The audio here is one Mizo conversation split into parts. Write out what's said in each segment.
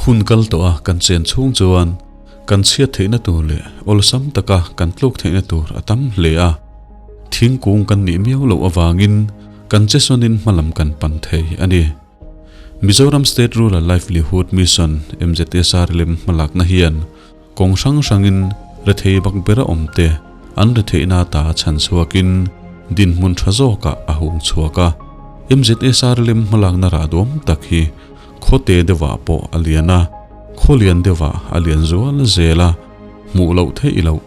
Hun kal tawh a kan chen chhung chuan kan chhiat theihna tur leh awlsam taka kan tluk theihna tur a tam hle a. Thingkung kan nih miau loh avangin kan che sawnin hmalam kan pan thei a ni. Mizoram State Rural Livelihood Mission, MZSRLM, hmalakna hian kawng hrang hrangin rethei bak bera awmte an retheihna ata chhan chhuakin dinhmun tha zawkah a hung chhuak a. MZSRLM hmalakna rah duam tak hi khawte deuhah pawh a lian a, khaw lian deuhah a lian zual zel a, hmuh loh theih loh,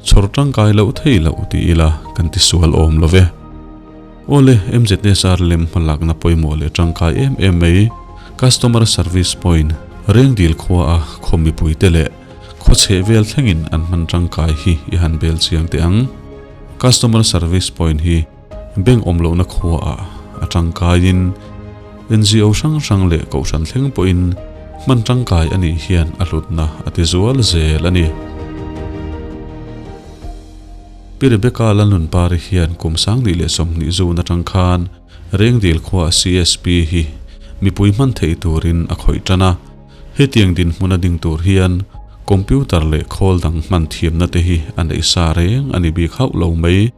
chhawr tangkai loh theih loh ti ila kan ti sual awm lo ve. Awle, MZSR lem hmalakna pawimawh leh tangkai em em mai, Customer Service Point, Rengdil khua a khaw mipuite leh khaw chheh vel thlengin an hman tangkai hi i han bel chiang teh ang. Customer Service Point hi bank awm lohna khua ah a tangkaiin NGO hrang hrang leh kohhran thleng pawhin hman tangkai a nih hian a hlutna a ti zual zel a ni. Pi Rebecca Lalnunpari hian kum 2020 June atang khan Rengdil khua CSP hi mipui hman theih turin a khawih tan a. Hetiang dinhmun a ding tur hian computer leh khawl dang hman thiamna te hi a neih sa reng a ni bik hauh lo mai.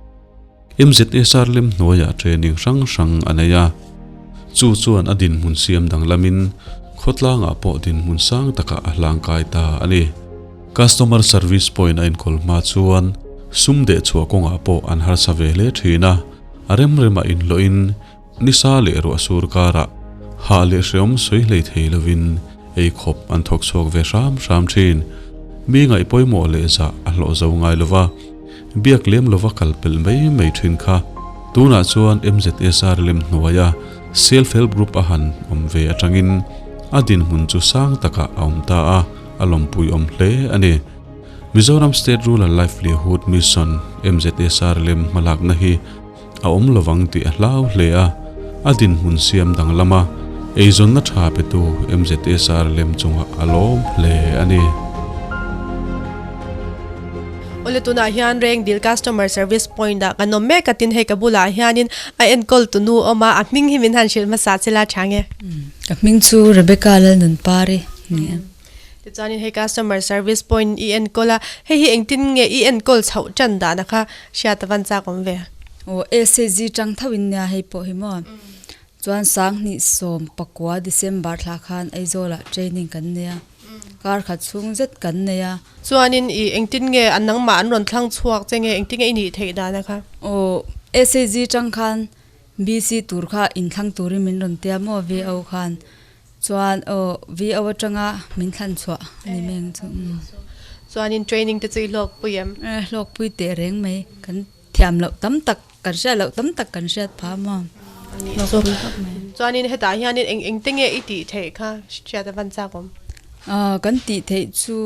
MZSR lem hnuaiah training hrang hrang a nei a. Chu chuan a dinhmun siam danglamin khawtlangah pawh dinhmun sang takah a hlangkai ta a ni. Customer service point a inkawl hma chuan sum deh chhuah kawngah pawh an harsa ve hle thin a, a rem remah inhlawhin nisa leh ruah sur karah hah leh hreawm sawi hlei thei lovin ei khawp an thawk chhuak ve hram hram thin. Mi ngaih pawimawh leh zah a hlawh zo ngai lova, biak lem lova kal pelh mai mai thin kha tunah chuan MZSR lem hnuaia Self Help Group a han awm ve atangin a dinhmun chu sang takah a awm ta a. A lawmpui awm hle a ni. Mizoram State Rural Livelihood Mission, MZSR lem hmalakna hi a awm lovang tih a hlau hle a, a dinhmun siam danglama eizawnna tha petu MZSR lem chungah a lawm hle a ni. Awle tunah hian Rengdil Customer Service Point ah kan awm mek a tin hei ka bulah hianin a enkawl tunu awm a, a hming hi min han hrilh hmasa che la tha nge? Ka hming chu Rebecca Lalnunpari ni a. Tichuanin hei customer service point i enkawl a, hei hi engtin nge i enkawl chhoh tan dan a kha hriat a van chak awm ve? Aw SAG tang tho in nia hei pawh hi maw. Chuan 2019 December thla khan Aizawl ah training kan nei a, kar khat chhung zet kan nei a. Chuanin i engtin nge a nangmah an rawn thlang chhuak che nge engtin nge i nih theih dan a kha? Aw SAG tang khan BC tur kha inthlang turin min rawn tia maw VO khan. Chuan aw VO atanga min thlan chhuah a ni mai ang chu umm. Chuanin training te chu i hlawk pui em? Eh hlawk pui teh reng mai. Kan thiam loh tam tak, kan hriat loh tam tak kan hriat phah maw. Hlawk pui khawp mai. Chuanin hetah hianin eng eng te nge i tih theih kha hriat a van chak awm? Ah kan tih theih chu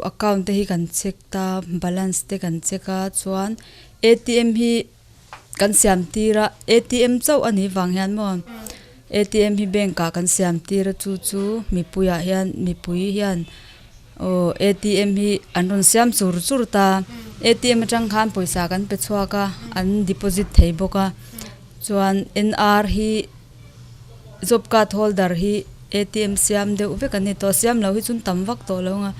account te hi kan check ta, balance te kan check a, chuan ATM hi kan siam tir a atm chauh a nih vang hian maw atm hi bank ah kan siam tir a chu chu mipui ah hian mipui hian aw atm hi an rawn siam chur chur ta atm atang khan pawisa kan pe chhuak a an deposit thei bawk a chuan nr hi job card holder hi atm siam deuh vek an ni tawh siam loh hi chu tam vak tawh lo ang a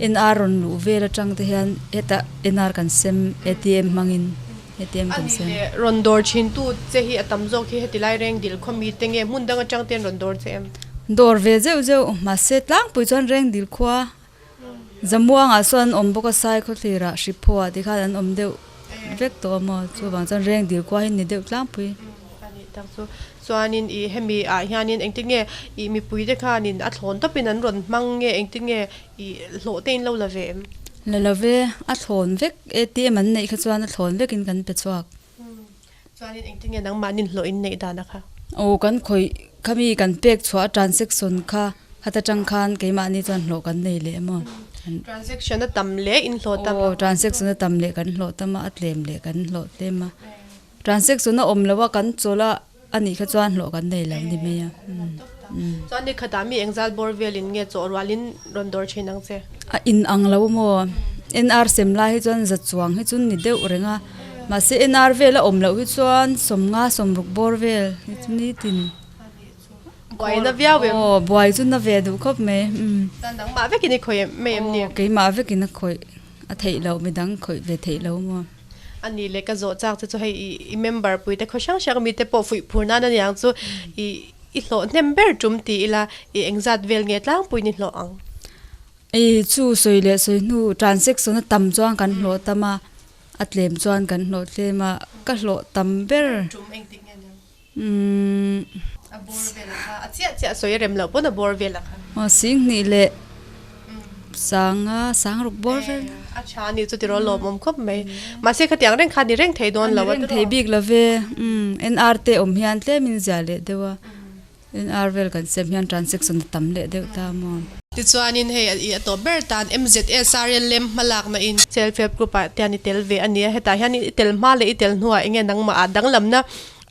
nr rawn luh vel atang te hian hetah nr kan sem atm hmangin atm kan sem. Ani leh rawn dawr thin tu che hi a tam zawk hi heti lai reng dil khaw mi te nge hmun dang atang te an rawn dawr che em? Dawr ve zeuh zeuh mahse tlangpui chuan reng dil khua Zamuangah sawn an awm bawk a sai khawthlirah Hriphaw ah tikhan an awm deuh vek tawh a maw chuvang chuan reng dil khua hi ni deuh tlangpui. A nih tak chu. Chuanin ih hemi ah hianin engtin nge ih mipui te khanin a thlawn tawpin an rawn hmang nge engtin nge ih hlawh te in lo la ve em? La lo ve, a thlawn vek ATM an neih kha chuan a thlawn vekin kan pe chhuak. Chuanin engtin nge nangmahnin hlawh in neih dan a kha? Aw kan khawih khami kan pek chhuah a transaction kha khata tang khan keimahni chuan hlawh kan nei leh emaw. Transaction a tam leh in hlawh tam a. Aw transaction a tam leh kan hlawh tam a, a tlem leh kan hlawh tlem a. Transaction a awm lo a kan chawl a a nih kha chuan hlawh kan nei lo ni mai a. Chuan ni khatah mi engzal bawr velin nge chaw rualin rawn dawr thin ang che? A in ang lo maw? NR sem lai hi chuan za chuang hi chu ni deuh reng a, mahse NR vel a awm loh hi chuan sawmnga sawmruk bawr vel hi chu nitin. Buai na viau em? Aw, buai chu na ve duh khawp mai. Chuan nangmah vekin i khawih mai em ni? Aw, keimah vekin a khawih a theih loh, midang khawih ve theih lo maw? A ni le, ka zawh chak che chu hei i member pui te khaw hrang hrang mite pawh fuih phur nan a niang chu i i hlawh hnem ber tum ti ila i engzat vel nge tlangpui ni hlawh ang? I chu sawi leh sawi hnu transaction a tam chuan kan hlawh tam a, a tlem chuan kan hlawh tlem a, ka hlawh tam ber. Tum engtik nge niang? Umm. A bawr vel a kha, a chiah chiah sawi a rem loh pawn a bawr vel a kha. Aw Singhnih leh Sanga Sangruk bawr vel. A tha a nih chu tiraw lawmawm khawp mai. Mahse khatiang reng kha ni reng thei dawn lo a tiraw. Ni reng thei bik lo ve. Umm NR te awm hian tlem in zia leh deuh a. NR vel kan sem hian transaction a tam leh deuh ta maw. Tichuanin hei i a tawp ber tan MZSRL lem hmalakna in. Self help group ah te hian i tel ve a nia. Hetah hian i tel hma leh i tel hnuah enge nangmah ah danglamna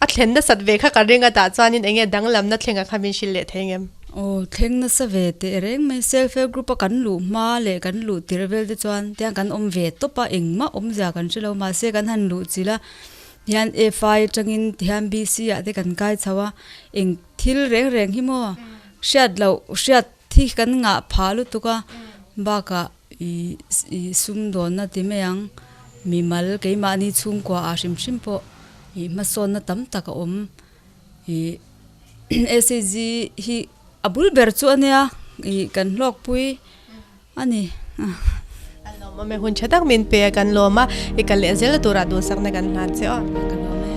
A thlen nasat ve kha ka ring a tah chuanin enge danglamna thleng ah kha min hrilh leh thei ngem? Aw, thleng nasa ve teh reng mai. Self help group a kan luh hma leh kan luh tirh vel te chuan tiang kan awm ve tawp a, engmah awmzia kan hre lo. Mahse kan han luh chilh a, hian FI atangin tihian BC ah te kan kai chho a, eng thil reng reng hi maw hriat loh hriat hi kan ngah phah lutuk a, bakah ih ih sumdawnna ti mai ang, mimal keimahni chhungkua ah hrim hrim pawh. Ih hmasawnna tam tak a awm. Ih SHG hi a bul ber chu a nia ih kan hlawkpui a ni. A lawmawm e, hun tha tak min pe a kan lawm a, i kal leh zel turah duhsakna kan hlan che aw. Ka lawm e.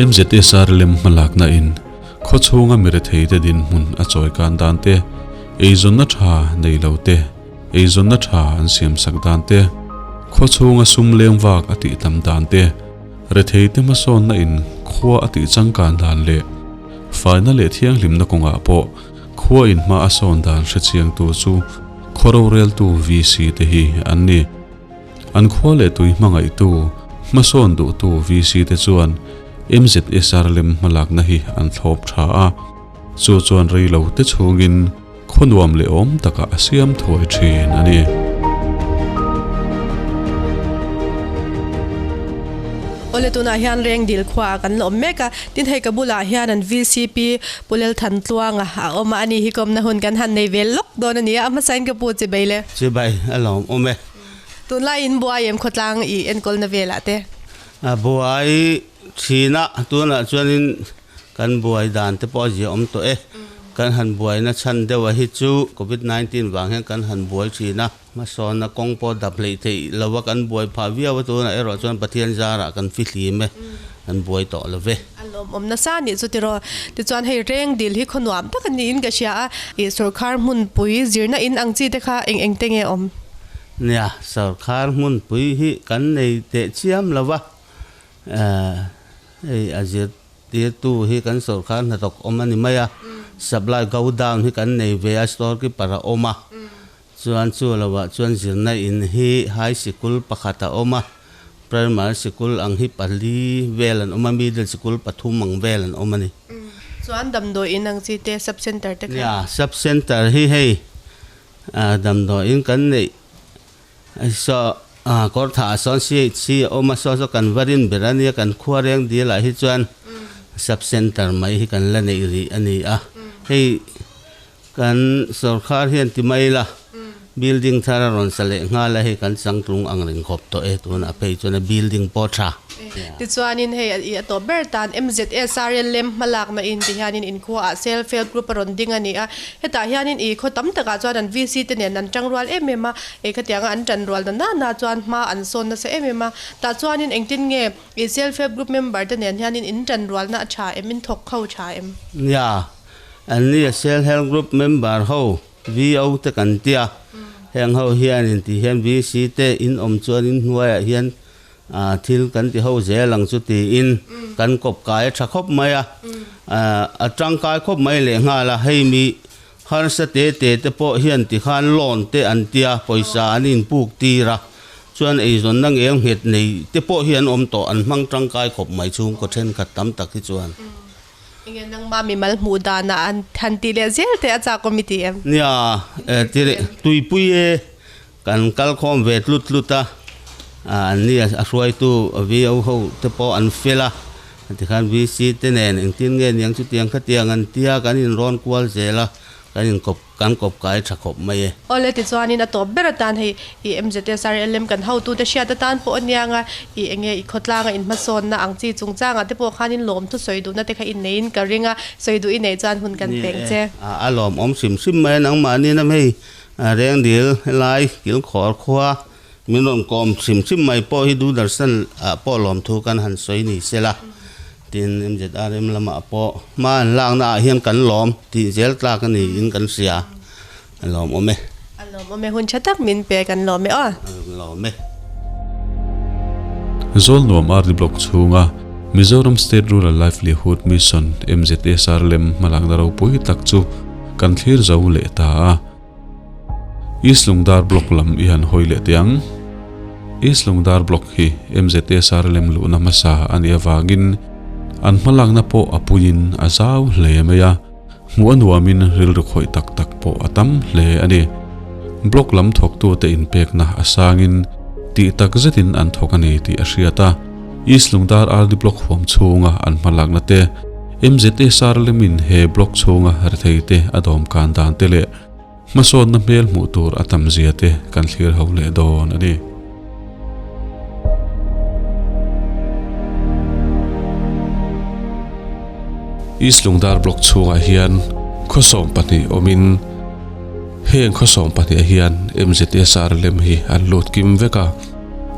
MZSR lem hmalakna in khaw chhunga mirethei te dinhmun a chawi kan dan te, eizawnna tha nei lo te, Eizawnna tha an siamsak dan te, khaw chhunga sum leng vak a tih tam dan te, rethei te hmasawnna in khua a tih changkan dan leh faina leh thianghlimna kawngah pawh khua in hma a sawn dan hrechiangtu chu khaw roreltu VC te hi an ni. An khua leh tui hmangaihtu, hmasawn duhtu VC te chuan MZSR lem hmalakna hi an thlawp tha a, chu chuan reilo te chhungin, Khaw nuam leh awm takah a siam thuai thin a ni. Awle tunah hian Rengdil khuaah kan la awm mek a, tin hei ka bulah hian an VCP Pu Lelthantluanga a awm a, ani hi kawmna hun kan han nei ve lawk dawn a ni a, a hmasain ka pu chibai le. Chibai a lawm awm e. Tunlai in buai em khawtlang i enkawlna velah te? A buai thin a, tunah chuanin Kan buai dan te pawh a ziah awm tawh e. Kan han buaina chhan deuh a hi chu Covid 19 vang hian kan han buai thin a, hmasawnna kawng pawh dap hleih theih lo a kan buai phah viau a, tunah erawh chuan Pathian zarah kan fihlim e, kan buai tawh lo ve. A lawmawm nasa a nih chu tiraw. Tichuan hei reng dil hi khaw nuam tak a niin ka hria a, ih sawrkhar hmunpui zirna in ang chi te kha eng eng te nge awm? Nia, sawrkhar hmunpui hi kan nei teh chiam lo va, hei a zir Tirtu hi kan sawrkar hnathawk awm a ni mai a, supply go down hi kan nei ve a, store keeper a awm a, chuan chu lovah chuan zirna in hi high sikul pakhat a awm a, primary sikul ang hi pali vel an awm a, middle sikul pathum ang vel an awm a ni. Chuan damdawi in ang chi te, sub center te kha? Nia, sub center hi hei damdawi in kan neih Saw kawr thah sawn CHC a awm a, saw chu kan va rin ber a nia, kan khua reng dil ah hi chuan sub center mai hi kan la neih rih a ni a, hei kan sawrkhar hian ti mai ila building thar a rawn sa leh nghal a, hei kan changtlung ang reng khawp tawh e, tunah phei chuan a building pawh tha. Tichuanin hei i a tawp ber tan MZSRLM hmalakna in ti hianin inkhua ah Self Help Group a rawn ding a ni a, Hetah hianin i khaw tam takah chuan an VC te nen an tangrual em em a, ei khatianga an tanrual na nana chuan hma an sawn nasa em em a. Tah chuanin engtin nge i Self Help Group member te nen hianin in tanrualna a tha em, in thawk kho tha em? Nia, anni a Self Help Group member ho VO te kan tia, heng ho hianin ti hian VC te in awm chuan in hnuaiah hian Thil kan ti ho zel ang chu tiin kan kawp kai a tha khawp mai a, a tangkai khawp mai lehnghal a, hei mi harsa te te te pawh hian tikhan loan te an tia pawisa an inpuk tir a, chuan eizawnna ngel nghet nei te pawh hi an awm tawh, an hmang tangkai khawp mai chhungkaw thenkhat tam tak hi chuan. Enge nangmah mimal hmuh danah an han tih leh zel te a chak awm i ti em? Nia, tuipui e. Kan kal khawm ve tlut tlut a, an ni a hruaitu VO ho te pawh an fel a, Tikhan VC te nen engtin nge niang chutiang khatiang an tia kan inrawn kual zel a, kan inkawp kan kawp kai tha khawp mai e. Awle tichuanin a tawp ber atan hei i MZSRLM kan hotute hriat atan pawh a niang a, i enge i khawtlanga inhmasawnna ang chi chungchangah te pawh khanin lawmthu sawi duhna te kha i neiin ka ring a, sawi duh i neih chuan hun kan Ni peng e, che. a lawmawm hrim hrim mai a, nangmahni nam hei Rengdil helai Kilkhawr khua Min rawn kawm hrim hrim mai pawh hi Doordarshan ah pawh lawmthu kan han sawi ni sela, tin MZRM lamah pawh hma an lakna ah hian kan lawm tih zel tlak a niin kan hria, a lawmawm e. A lawmawm e, hun tha tak min pe kan lawm e aw. A lawm e. Zawlnuam RD Block chhunga Mizoram State Rural Livelihood Mission, MZSRLM, hmalakna ropui tak chu kan thlir zo leh ta a. East Lungdar Block lam i han hawi leh teh ang. East Lungdar Block hi MZSR lem luhna hmasa a nih avangin an hmalakna pawh a puiin a zau hle mai a, hmuh a nuamin rilru khawih tak tak pawh a tam hle a ni. Block lam thawktute inpekna a sangin tih tak zetin an thawk a ni tih a hriat a, East Lungdar RD Block huam chhunga an hmalakna te, MZSR lemin he Block chhunga retheite a dawmkan dan te leh Hmasawnna hmel hmuh tur a tam zia te kan thlir ho leh dawn a ni. East Lungdar Block chhungah hian khawsawm pahnih awmin heng khawsawm pahniah hian MZSR lem hi an lut kim vek a.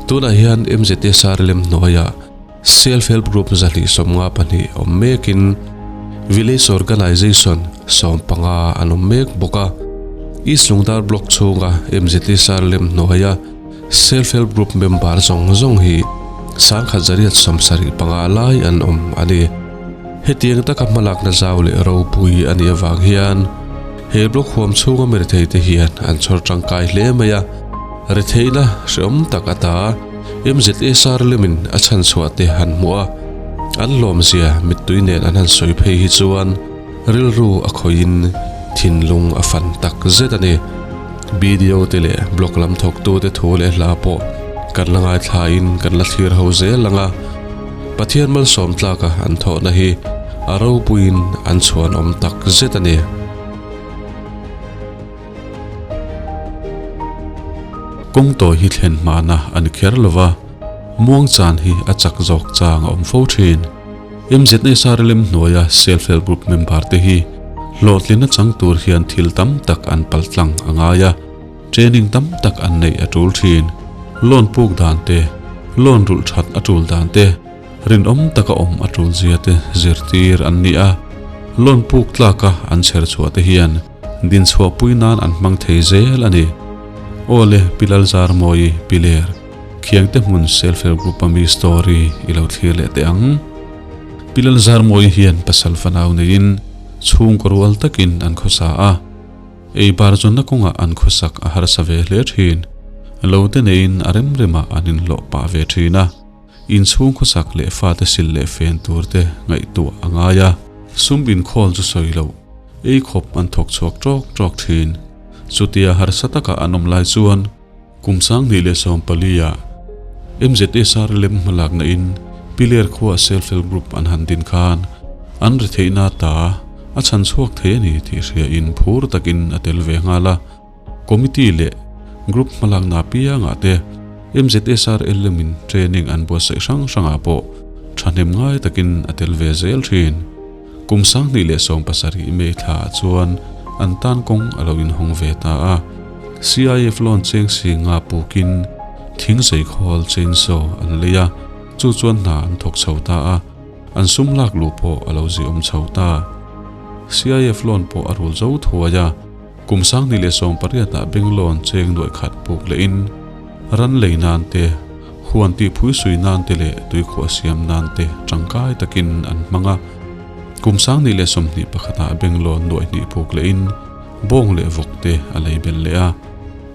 Tunah hian MZSR lem hnuaiah Self Help Group 252 awm mekin Village Organization 15 an awm mek bawk a. East Lungdar Block chhunga MZT Sarlem hnuaia Self Help Group member zawng zawng hi 1875 lai an awm a ni. Hetiang taka hmalakna zau leh ropui a nih avang hian he block huam chhunga miretheite hian an chhawr tangkai hle mai a, retheihna hreawm tak ata. MZSR lemin a chhan chhuah te han hmuh a, an lawmzia mittui nen an han sawi phei hi chuan rilru a khawihin thinlung a fan tak zet a ni. BDO te leh Block lam thawktute thu leh hla pawh kan la ngaithlain kan la thlir ho zel ang a, Pathian malsawm tlaka an thawhna hi a ropuiin an chhuanawm tak zet a ni. Kawng tawi hi thlen hmana a ni kher lo va, muang chan hi a chak zawk chang a awm fo thin. MZSRLM hnuaia Self Help Group member te hi hlawhtlina chang tur hian thil tam tak an paltlang a ngai a, training tam tak an neih a tul thin. Loan puk dan te, loan rulh that a tul dan te, rinawm taka awm a tul zia te zirtir an ni a, loan puk tlaka an chher chhuah te hian Dinchhuahpui nan an hmang thei zel a ni. Aw le, Pi Lalzarmawi, Pi Ler, Khiangte hmun Self Help Group a mi story i lo thlir leh teh ang. Pi Lalzarmawi hian pasal fanau neiin chhungkaw rual takin an khawsa a. Ei bar zawnna kawngah an khawsak a harsa ve hle thin. Lo te neiin a rem remah an inhlawh pah ve thin a. Inchhung khawsak leh fate sil leh fen tur te ngaihtuah a ngai a. Sum inkhawl chu sawi loh. Ei khawp an thawk chhuak ṭawk ṭawk ṭhin. Chutia harsa taka an awm lai chuan kum 2014 ah MZSR lem hmalakna in Piler khua Self Help Group an han din khan an ri theihna ta a chhan chhuak thei a ni tih hria in phur takin a tel ve nghal a. Committee leh Group hmalakna apiangah te MZSR lemin training an buatsaih hrang hrangah pawh thahnem ngai takin a tel ve zel ṭhin. Kum 2017 May thla ah chuan an tan kawng a lo inhawng ve ta a. CIF loan cheng si nga pukin thing zei khawl chainsaw an lei a, chu chuan hna an thawk chho ta a, an sum lak luh pawh a lo ziawm chho ta. CIF loan pawh a rul zo thuai a, kum 2018 ah bank loan cheng nuaih khat puk lehin ran lei nan te, Huan tih phui sui nan te leh tuikhuah siam nan te tangkai takin an hmang a. Kum 2021 ah Benglawn nuaih hnih puk lehin bawng leh vawk te a lei belh leh a.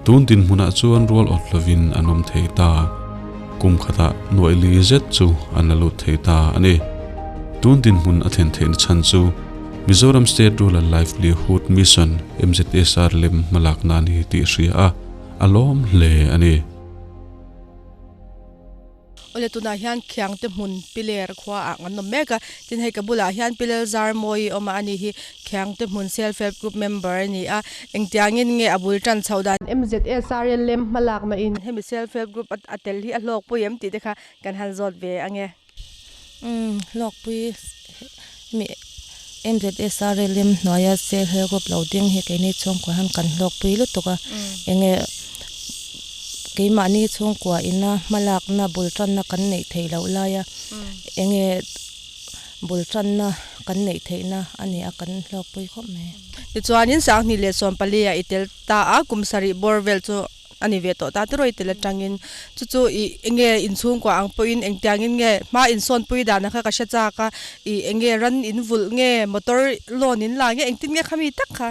Tun dinhmunah chuan rual awt lovin an awm thei ta. Kum khatah nuaih li zet chu an la lut thei ta a ni. Tun dinhmun a thlen theihna chhan chu Mizoram State Rural Livelihood Mission, MZSR, lem hmalakna a ni tih hria a, a lawm hle a ni. Awle tunah hian Khiangte hmun piler khua ah an awm mek a, tin hei ka bulah hian Pilel Zarmawi awm a ani hi Khiangte hmun Self Help Group member a ni a, engtiangin nge a bul tan chhoh dan? MZSRLM hmalakna in hemi Self Help Group a tel hi a hlawkpui em tih te kha kan han zawt ve ange. Umm hlawkpui hemi MZSRLM hnuaia Self Help Group lo ding hi keini chhungkua hian kan hlawkpui lutuk a, enge keimahni chhungkua ina hmalakna bul tanna kan neih theih loh laia enge bul tanna kan neih theihna a ni a kan hlawkpui khawp mai. Tichuanin Sanghnih leh Sawmpali ah i tel ta a, kum sarih bawr vel chu a ni ve tawh ta tiraw i tel atangin chu chu ih enge inchhungkua ang pawhin engtiangin nge hma insawnpui dana kha ka hre chak a ih enge ran in vulh nge motor loan in la nge engtin nge khami tak kha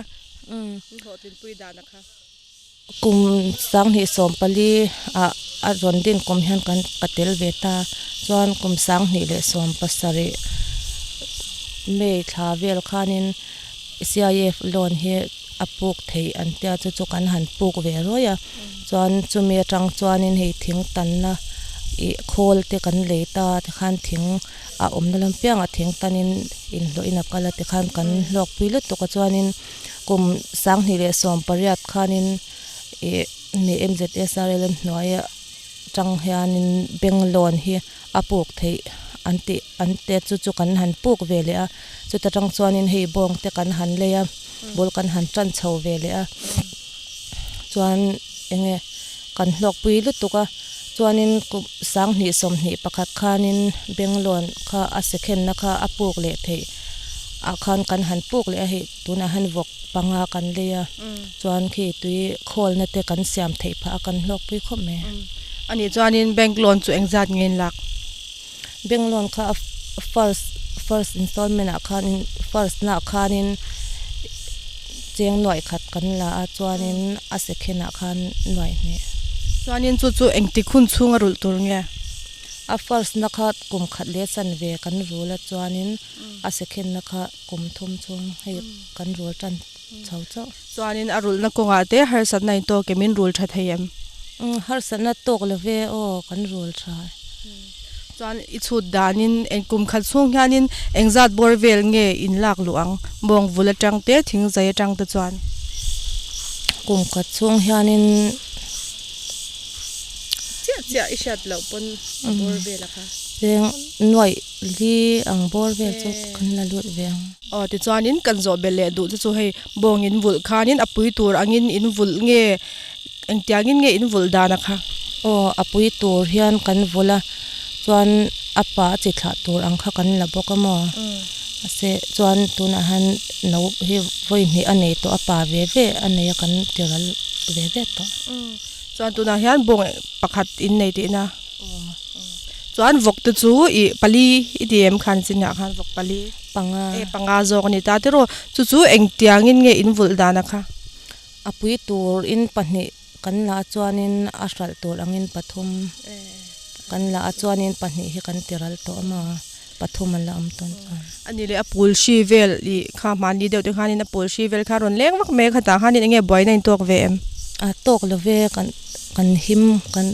in hlawhtlinpui dana kha. Kum 2014 ah a rawn din kum hian kan ka tel ve ta chuan kum 2017 May thla vel khanin CIF loan hi a puk theih an tia chu chu kan han puk ve ruai a chuan chumi atang chuanin hei thing tanna ih khawl te kan lei ta tikhan thing a awmna lam piangah thing tanin inhlawhin a kal a tikhan kan hlawkpui lutuk a chuanin kum 2018 khanin ih mi M_Z_S_R_L_M hnuaia tang hianin bank loan hi a puk theih an tih an te chu chu kan han puk ve leh a chuta tang chuanin hei bawng te kan han lei a bul kan han tan chho ve leh a chuan eng nge kan hlawkpui lutuk a chuanin kum 2021 khanin bank loan kha a second na kha a puk leh theih ah khan kan han puk leh a hei tunah hian vawk panga kan lei a chuan khi tui khawlna te kan siam theih phah a kan hlawkpui khawp mai. Ani chuanin bank loan chu engzat nge in lak? Bank loan kha first first installment ah khanin first na ah khanin cheng nuaih khat kan la a chuanin a second ah khan nuaih hnih. Chuanin chu chu engtik hun chhunga rulh tur nge? A first na kha kum khat leh chanve kan rul a chuanin a second na kha kum thum chhung hei kan rul tan chho chauh. Chuanin a rulhna kawngah te harsatna in tawk em in rul tha thei em? Umm harsatna tawk lo ve aw kan rul tha e. Chuan i chhut danin eng kum khat chhung hianin engzat bawr vel nge in lak luh ang? Bawng vul atang te thing zai atang te chuan. Kum khat chhung hianin. Chiah chiah i hriat loh pawn a bawr vel a kha. Cheng nuaih li ang bawr vel chu kan la lut ve ang. Aw tichuanin kan zawh belh leh duh te chu hei bawng in vulh khanin a pui tur angin in vulh nge engtiangin nge in vulh dan a kha? Aw a pui tur hian kan vulh a chuan a pa a chi thlah tur ang kha kan la bawk a maw? Mahse chuan tunah hian no hi vawi hnih a nei tawh a pa ve ve a nei a kan ti ral ve ve tawh. Chuan tunah hian bawng pakhat in nei tihna. Chuan vawk te chu ih pali i ti em khan chinah khan vawk pali panga e panga zawk a ni ta tiraw chu chu engtiangin nge in vulh dan a kha. A pui tur in pahnih kan la a chuanin a hralh tur angin pathum kan la a chuanin pahnih hi kan ti ral tawh a maw pathum an la awm tawn chuan. A ni leh a pul hri vel ih kha hmanni deuh te khanin a pul hri vel kha rawn leng vak mai a khatah khanin eng nge buaina in tawk ve em? A tawk lo ve kan kan him kan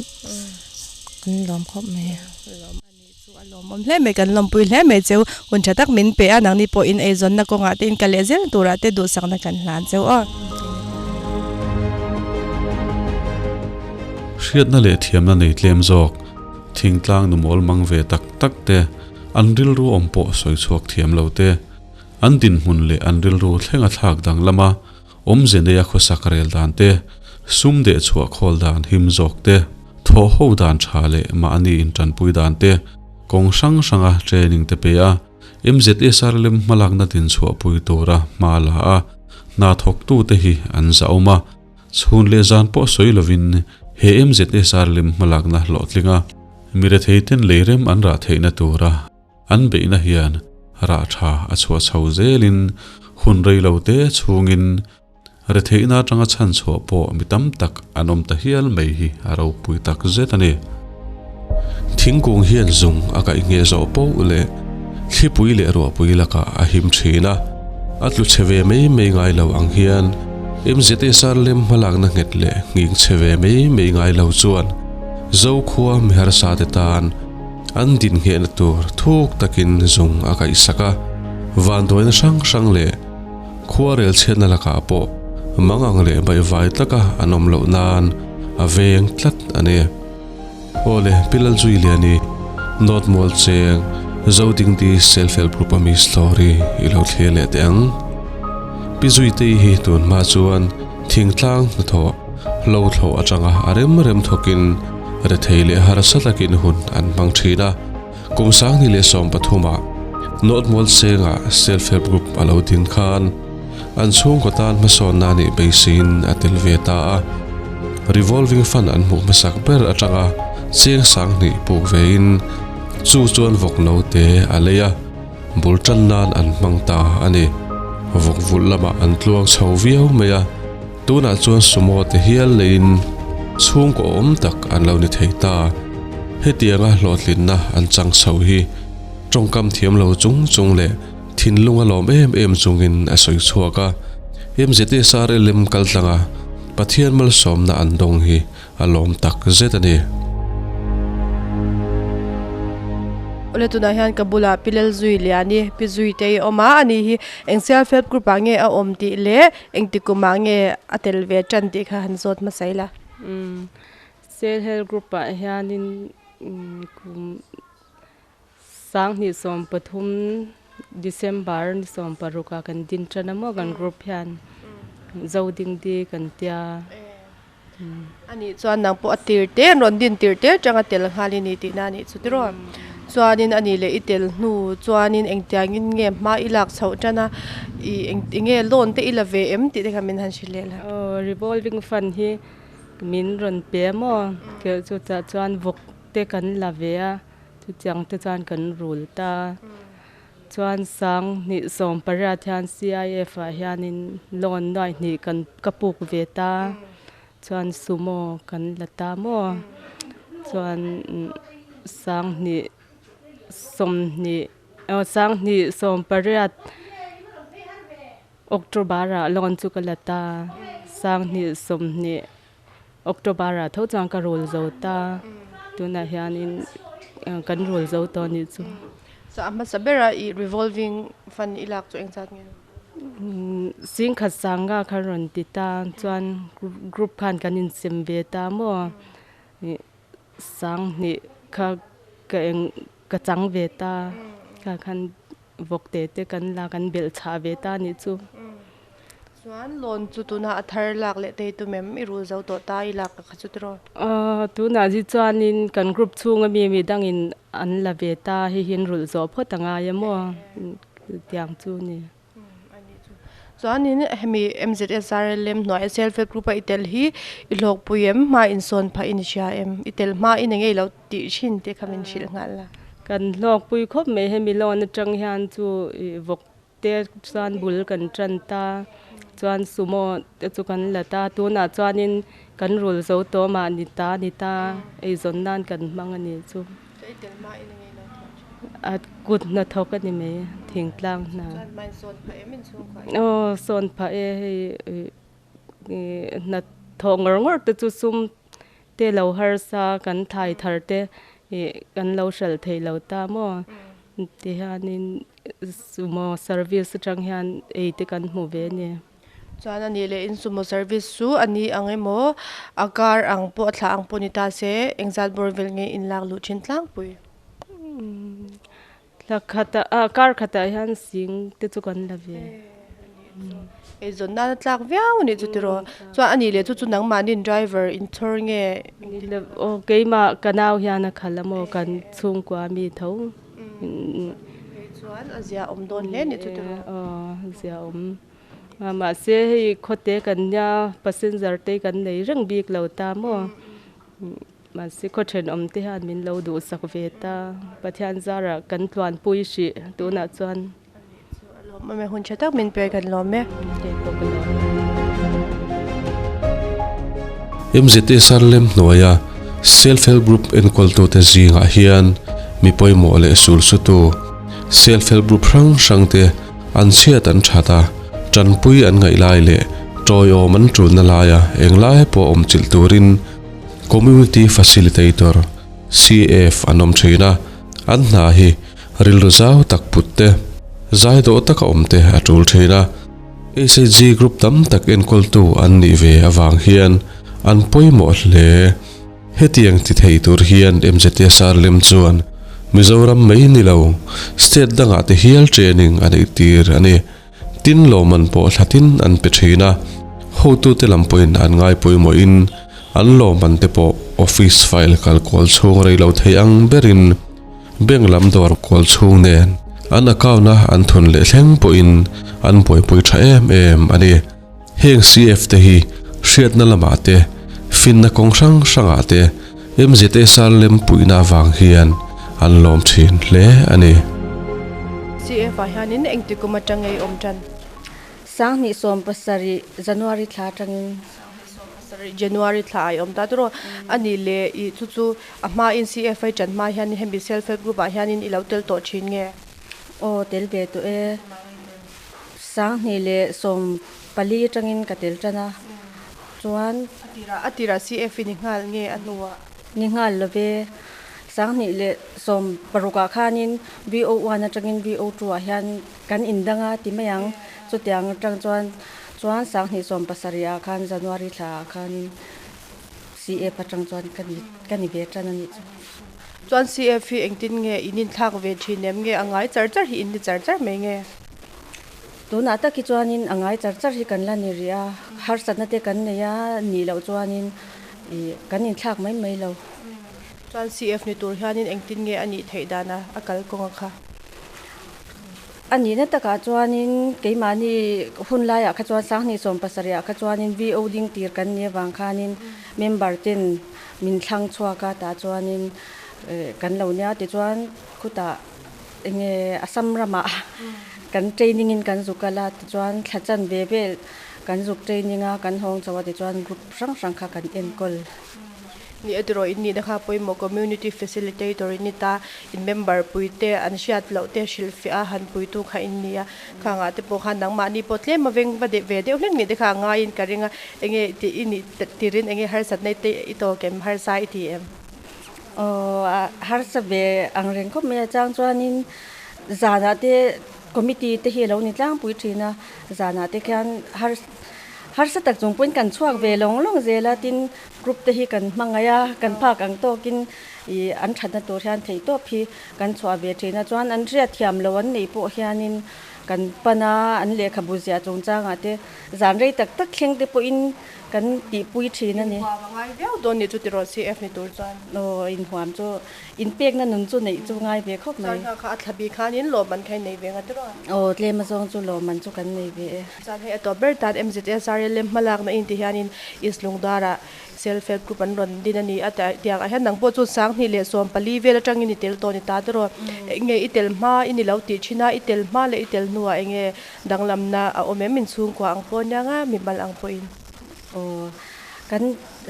kan lawm khawp mai. Lawm a nih chu a lawmawm hle mai kan lawmpui hle mai cheu hun tha tak min pe a nangni pawh in eizawnna kawngah te in kal leh zel turah te duhsakna kan hlan cheu aw. Hriatna leh thiamna nei tlem zawk thingtlang nu mawl mang ve tak tak te an rilru awm pawh sawi chhuak thiam lo te an dinhmun leh an rilru thlenga thlak danglam a Awmze neia khawsak rel dan te, sum deh chhuah khawl dan him zawk te, thawh ho dan tha leh mahni intanpui dan te, kawng hrang hranga training te pe a, MZSRLM hmalakna din chhuahpui tura hma la a, hna thawktute hi an zahawm a, chhun leh zan pawh sawi lovin he MZSRLM hmalakna hlawhtling a, mi retheiten leirem an rah theihna tura An beihna hian rah tha a chhuah chho zelin hun rei lo te chhungin retheihna atanga chhan chhuah pawh mi tam tak an awm ta hial mai hi a ropui tak zet a ni. Thingkung hian zung a kaih ngheh zawh poh leh thlipui leh ruahpui lakah a him thin a, a tlu chhe ve mai mai ngai lo ang hian MZSR lem hmalakna nghet leh nghing chhe ve mai mai ngai lo chuan Zokhua mi harsa te tan. an din nghehna tur thuk takin zung a kaihsak a, vanduaina hrang hrang leh khuarel chhiatna lakah pawh mangang leh baihvai taka an awm loh nan a veng tlat a ni. Aw le, Pi Lalzuiliani, North Mual Cheng, Zodingdi Self Help Group ami story i lo thlir leh teh ang. Pi Zuitei hi tun hma chuan thingtlang hnathawh hlo thlawh atanga a rem rem thawkin rethei leh harsa takin hun an hmang thin a. Kum 2013 ah North Mual Chengah Self Help Group a lo din khan an chhungkaw tan hmasawnna nih beiseiin a tel ve ta a. Revolving Fund an hmuh hmasak ber atanga cheng 2000 puk vein chu chuan vawk note a lei a, bul tan nan an hmang ta a ni. Vawk vulh lamah an tluang chho viau mai a, tunah chuan sumo te hial leiin chhungkaw awm tak an lo ni thei ta. Hetianga hlawhtlinna an chang chho hi tawngkam thiam lo chung chung leh thinlung a lawm em em chungin a sawi chhuak a. MZSRLM kaltlanga Pathian malsawmna an dawng hi a lawm tak zet a ni. Awle tunah hian ka bulah Pi Lalzui Liani, Pi Zuitei a awm a, ani hi eng self help group ah nge a awm tih leh engti kumah nge a tel ve tan tih kha han zawt hmasa ila. Umm self help group ah hianin kum 2013 December ni 16 ah kan din tan a maw kan group hian Zodingdi kan tia. Anih chuan nang pawh a tir te an rawn din tir te atang a tel nghal i ni tihna anih chu tiraw. Chuanin anih leh i tel hnu chuanin engtiangin nge hma i lak chhoh tan a ih eng nge loan te i la ve em tih te kha min han hrilh leh la. Aw revolving fund hi min rawn pe a maw chu chah chuan vawk te kan la ve a chutiang te chuan kan rul ta. Chuan 2018 hian CIF ah hianin loan nuai hnih kan ka puk ve ta, chuan sumo kan la ta maw, chuan 2020 aw 2018 October ah loan chu ka la ta, 2020 October ah tho chuan ka rul zo ta, tunah hianin kan rul zo tawh anih chu. So a hmasa bera i revolving fund i lak chu eng zat nge? Singkhat sanga kha rawn ti ta, chuan group khan kan insem ve ta maw, 2000 kha ka eng ka chang ve ta, kha khan Vawk te te kan la kan belh chhah ve ta anih chu. Chuan loan chu tunah a thar lak leh te hi tum em? I rul zo tawh ta i lak ka kha chu tiraw? Aw tunah hi chuanin kan group chhunga mi mi dangin an la ve ta hei hi an rulh zawh phawt a ngai a maw tiang chu ni. Chuanin hemi MZSRLM hnuaia self help group a i tel hi i hlawkpui em? Hma insawn phah i ni hria em? I tel hma i ni ngei lo tih thin te kha min hrilh nghal la. Kan hlawkpui khawp mai hemi loan atang hian chu i vawk te chuan bul kan tan ta chuan sumo te chu kan la ta tunah chuanin kan rul zo tawh mah ni ta ni ta eizawn nan kan hmang a ni chu. A kut hnathawk a ni mai thingtlang hna. Aw sawn phah e hei hnathawh ngawr ngawr te chu sum te lo harsa kan thai thar te ih kan lo hralh thei lo ta maw tihianin sumo service atang hian ei te kan hmu ve a ni. Chuan a nih leh in sumo service chu a ni ang emaw a car ang pawh a thlah ang pawh ni ta se engzat bawr vel nge in lak luh thin tlangpui. Thla khatah ah car khatah hian sing te chu kan la ve. Eizawn nana tlak viau a nih chu tiraw. Chuan a nih leh chu chu nangmahniin driver in chhawr nge. Aw keimah ka nau hian a khalh a maw kan chhungkua mi tho. Hei chuan a zia awm dawn hle a nih chu tiraw. Aw zia awm. Mahse hei khawte kan nia passenger te kan nei reng bik lo ta maw. Mahse khaw thenawm te hian min lo duhsak ve ta. Pathian zarah kan tluanpui hrih tunah chuan. A lawm awm e, hun tha tak min pe kan lawm e. MZT Sarlem hnuaia Self Help Group enkawltute zingah hian mi pawimawh leh sulsutu Self Help Group hrang hrangte an chhiat an that a, tanpui an ngaih lai leh tawiawm an tulna laia englai pawh awm chilh turin Community Facilitator, CF, an awm thin a. An hna hi rilru zau tak put te, zai dawh taka awm te a tul thin a. SHG group tam tak enkawltu an nih ve avang hian an pawimawh hle. Hetiang ti thei tur hian MZSR lem chuan Mizoram mai ni lo, state dangah te hial training a neih tir a ni. Tin lawmman pawh thlatin an pe thin a, hotute lam pawhin an ngai pawimawhin an lawmman te pawh office file kal kual chhung rei lo thei ang berin bank lam dawr kual chhung nen an account a an thun leh thleng pawhin an buaipui tha em em a ni. Heng CF te hi hriatna lamah te, finna kawng hrang hrangah te MZSR lem puihna avang hian an lawm thin hle a ni. CF ah hianin engti kum atang ei awm tan? 2017 January thla atangin. 2017 January thla ah i awm ta tawh a ni le i chu chu a hmain CF ai tan hma hian hemi self help group ah hianin i lo tel tawh thin nge? Aw tel ve tawh e. 2014 atangin ka tel tan a, chuan. A tirah a tirah CF i ni nghal nge a hnuah? Ni nghal lo ve. 2016 ah khanin VO1 atangin VO2 ah hian kan indang a ti mai ang. Chutiang atang chuan chuan 2017 ah khan January thla ah khanin CF atang chuan ka ni ka ni ve tan a nih chu. Chuan CF hi engtin nge in inthlak ve thin em nge a ngai char char hi in ni char char mai nge? Tunah tak hi chuanin a ngai char char hi kan la ni rih a, harsatna te kan nei a nih loh chuanin ih kan inthlak mai mai lo. Chuan CF ni tur hianin engtin nge a nih theih dana a kal kawng a kha? A nihna takah chuanin keimahni hun laiah kha chuan 2017 ah kha chuanin VO ding tir kan nih avang khanin member ten min thlang chhuak a tah chuanin kan lo nia tichuan khutah Enge Assam ramah kan training in kan zuk a la tichuan thla chan ve vel kan zuk training a kan hawng chauh a tichuan group hrang hrang kha kan enkawl. Ni a tiraw in nihna kha pawimawh community facilitator in ni ta in member pui te an hriat loh te hrilh fiah a han puitu kha in ni a khangah te pawh khan nangmahni pawh tlem a veng va deh ve deuh hlek nih te kha a ngaiin ka ring a enge tih i nih tirin enge harsatna te i tawk em harsa i ti em? Aw a harsa ve ang reng khawp mai a chang chuanin zanah te committee te hi a lo ni tlangpui thin a zanah te khian har harsa tak chung pawhin kan chhuak ve lawng lawng zel a tin group te hi kan hmangaih a kan phak ang tawkin ih an thatna tur hian theihtawp hi kan chhuah ve thin a chuan an hriat thiam loh an neih pawh hianin kan pan a an lehkhabu ziah chungchangah te zan rei tak tak thleng te pawhin Kan tihpui thin a ni. Inhuam a ngai viau dawn ni chu tiraw CF ni tur chuan. Aw inhuam chu inpekna nun chu neih chu ngai ve khawp mai. Chuan kha kha a thla bik khanin lawmman kha in nei ve nga tiraw? Aw tlem azawng chu lawmman chu kan nei ve e. Chuan hei a tawp ber tan MZSRL lem hmalakna in ti hianin East Lungdara Self Help Group an rawn din a ni a tiang ah hian nang pawh chu 2014 vel atangin i tel tawh ni ta tiraw? Enge i tel hma i ni lo tih thin a, i tel hma leh i tel hnuah enge Danglamna a awm em? Inchhungkua ang pawh nia nga mimal ang pawhin. Aw, kan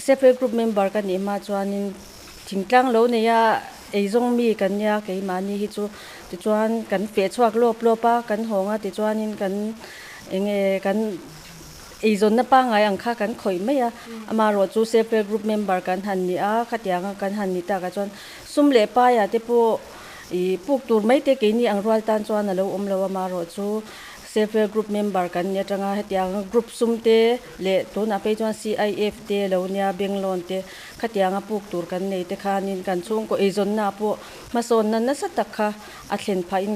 Self-Help Group member ka nih hma chuanin thingtlang lo neia eizawng mi kan nia keimahni hi chu tichuan kan feh chhuak lawp lawp a, kan hawng a tichuanin kan eng nge kan eizawnna pangngai ang kha kan khawih mai a, amaherawh chu Self-Help Group member kan han ni a, khatianga kan han ni takah chuan sum leh paiah te pawh I puk tur mai te keini ang rual tan chuan a lo awm lo a, marawh chu Self Help Group member kan ni atanga hetiang group sum te leh tunah phei chuan CIF te lo nia bank loan te khatianga puk tur kan nei te khanin kan chhungkaw eizawnna pawh hmasawnna nasa tak kha a thlen phahin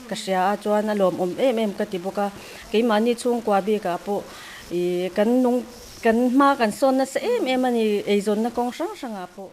ka hria a, chuan a lawmawm em em ka ti bawk a, keimahni chhungkua bikah pawh i kan nung kan hma kan sawn nasa em em a ni eizawnna kawng hrang hrangah pawh.